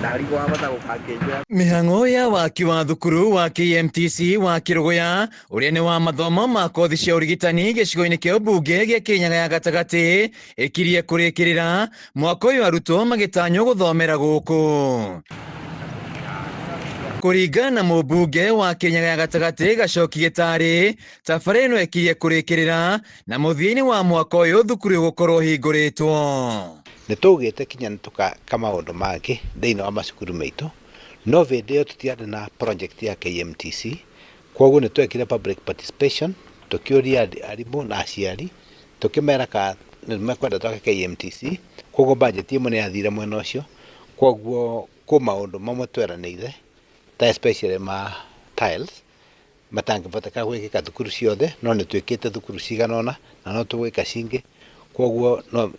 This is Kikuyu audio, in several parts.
Ndarigwo wahota gũkangĩnjĩra. Mĩhang'o ya waki wa thukuru wa KMTC wa Kĩrũgũya ũrĩa nĩ wa mathomo ma kothi cia ũrigitani gĩcigo-inĩ kĩa ũmbunge gĩa Kĩrĩnyaga ya gatagatĩ ĩkirie kũrĩkĩrĩra mwaka ũyũ arutwo magĩtanywo gũthomera gũkũ. Kũringana na mũmbunge wa Kĩrĩnyaga ya gatagatĩ Gacoki Gĩtarĩ, tabarĩra ĩno ĩkirie kũrĩkĩrĩra na mũthia-inĩ wa mwaka ũyũ thukuru ĩgũkorwo ĩhingũrĩtwo. Nĩ tũgĩte kinya nĩ tũkaka maũndũ mangĩ thĩinĩ wa macukuru maitũ, no hĩndĩ ĩyo tũtiarĩ na project ya KMTC. Koguo nĩ twekire public participation, tũkĩũria arimũ na aciari, tũkĩmera ka nĩ mekwenda twake KMTC. Koguo budget ĩmwe nĩ yathire mwena ũcio. Koguo kwĩ maũndũ mamwe tweranĩire ta especially ma tiles matangĩhoteka gwĩkĩka thukuru ciothe, no nĩ twĩkĩte thukuru cigana ũna na no tũgwĩka cingĩ. Koguo no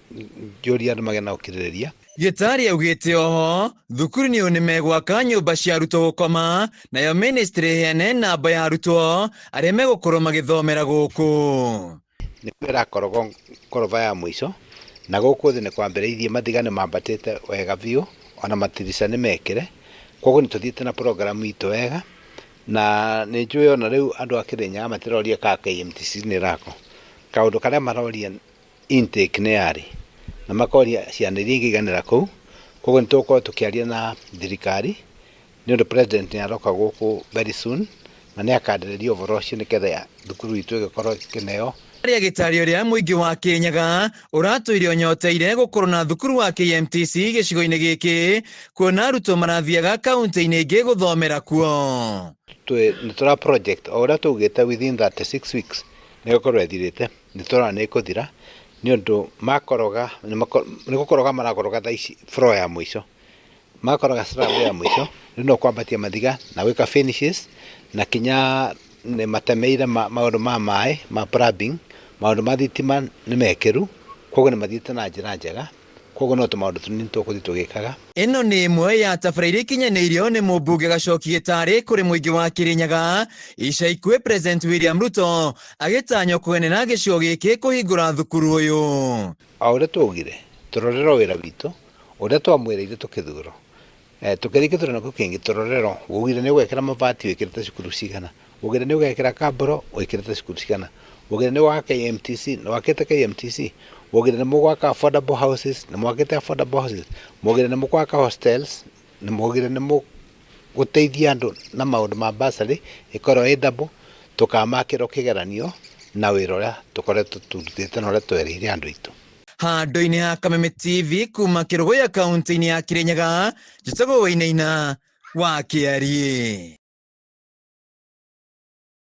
njũrie andũ magĩe na ũkirĩrĩria. Gĩtarĩ augĩte oho thukuru-inĩ ũyũ nĩ megwaka nyũmba cia arutwo gũkoma, nayo ministry ĩheane namba ya arutwo arĩa megũkorwo magĩthomera gũkũ. Nĩkuo ĩrakorogwo ngoroba ya mũico, na gũkũ thĩ nĩ kwambĩrĩirie, mathiga nĩ mambatĩte wega biũ, ona matirica nĩ mekĩre. Koguo nĩ tũthiĩte na program itũ wega, na nĩ njũĩ ona rĩu andũ a Kĩrĩnyaga matiroria kana KMTC nĩ ĩrakwo. Kaũndũ karĩa maroria intake nĩ yarĩ, na makoria ciana iria ingĩiganĩra kũu. Koguo nĩ tũgũkorwo tũkĩaria na thirikari nĩ ũndũ president nĩ aroka gũkũ very soon na nĩ akandĩrĩria ũhoro ũcio nĩgetha thukuru itũ ĩgĩkorwo ĩkĩneo. Arĩa gĩtarĩ ũrĩa mũingĩ wa Kĩrĩnyaga ũratũire ũnyoteire gũkorwo na thukuru wa KMTC gĩcigo-inĩ gĩkĩ, kuona arutwo marathiaga kaunti-inĩ ingĩ gũthomera kuo. Nĩ tũra project o ũrĩa tũugĩte within 36 weeks nĩ ĩgũkorwo ĩthirĩte. Nĩ tũrona nĩ ĩkũthira nĩ ũndũ makoroga, nĩ gũkoroga marakoroga thaa ici floor ya mũico. Makoroga slab ya mũico, rĩu no kwambatia mathiga na gwĩka finishes, na kinya nĩ matemeire maũndũ ma maĩ ma plumbing, maũndũ ma thitima nĩ mekĩru, koguo nĩ mathiĩte na njĩra njega. Koguo no tũmaũndũ tũnini tũgũthiĩ tũgĩkaga. Ĩno nĩ ĩmwe ya tabarĩra iria ikinyanĩirio nĩ mũmbunge Gacoki Gĩtarĩ kũrĩ mũingĩ wa Kĩrĩnyaga. Ica ikuhĩ President William Ruto agĩtanywo kũgenera gĩcigo gĩkĩ kũhingũra thukuru ũyũ. O ũrĩa twaugire tũrorerwo wĩra witũ, ũrĩa twamwĩrĩire tũkĩthurwo, tũkĩthiĩ gĩthurano kĩu kĩngĩ tũrorerwo, waugire nĩ ũgekĩra mabati wĩkĩrĩte cukuru cigana, waugire nĩ ũgekĩra kaburo wĩkĩrĩte cukuru cigana, waugire nĩ ũgwaka KMTC nĩ wakĩte KMTC, waugire nĩ mũgwaka affordable houses nĩ mwakĩte affordable houses, mwaugire nĩ mũgwaka hostels, nĩ mwaugire nĩ mũgũteithia andũ na maũndũ ma bursary ĩkorwo ĩ double, tũkamakĩrwo kĩgeranio na wĩra ũrĩa tũkoretwo tũrutĩte na ũrĩa twerĩire andũ aitũ. Handũ-inĩ ha Kameme TV kuma Kĩrũgũya kaunti-inĩ ya Kĩrĩnyaga, njĩtagwo Wainaina wa Kĩariĩ.